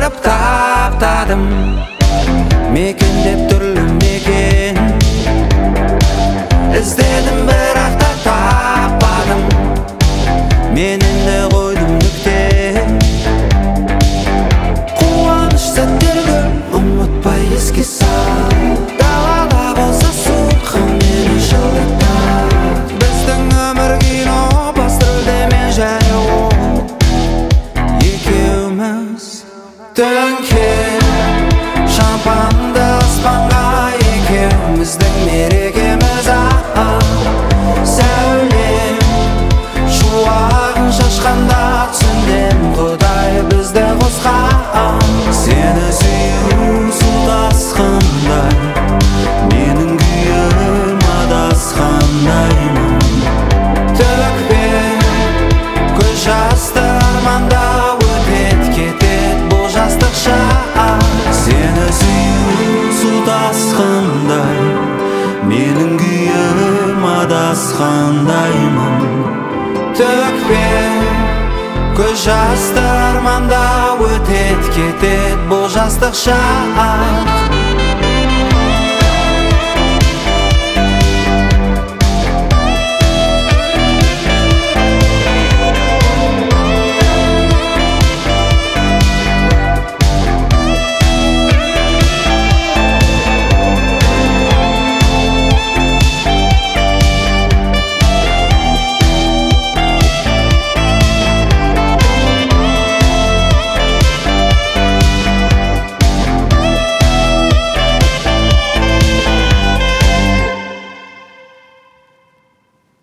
қыдырып таптадым, мекендеп түрлі мекен. Іздедім, бірақ та таппадым, мен енді қойдым нүкте. Қуаныш сәттер көп, ұмытпай еске сал. Далада болса суық, мені жылытар. Біздің өмір кино, басты рөлде мен және ол екеуміз. Төңкер шампанды аспанға, екеуміздің мерекеміз. Сәулем шуағын шашқанда түсіндім, Құдай бізді қосқан. Сені сүю су тасқындай, менің күйім адасқандаймын. Төкпе көз жасты арманда, өтет кетет бұл жастық шақ. Сені сүю су тасқындай, менің күйім адасқандаймын. Төкпе көз жасты арманда, өтет кетет бұл жастық шақ.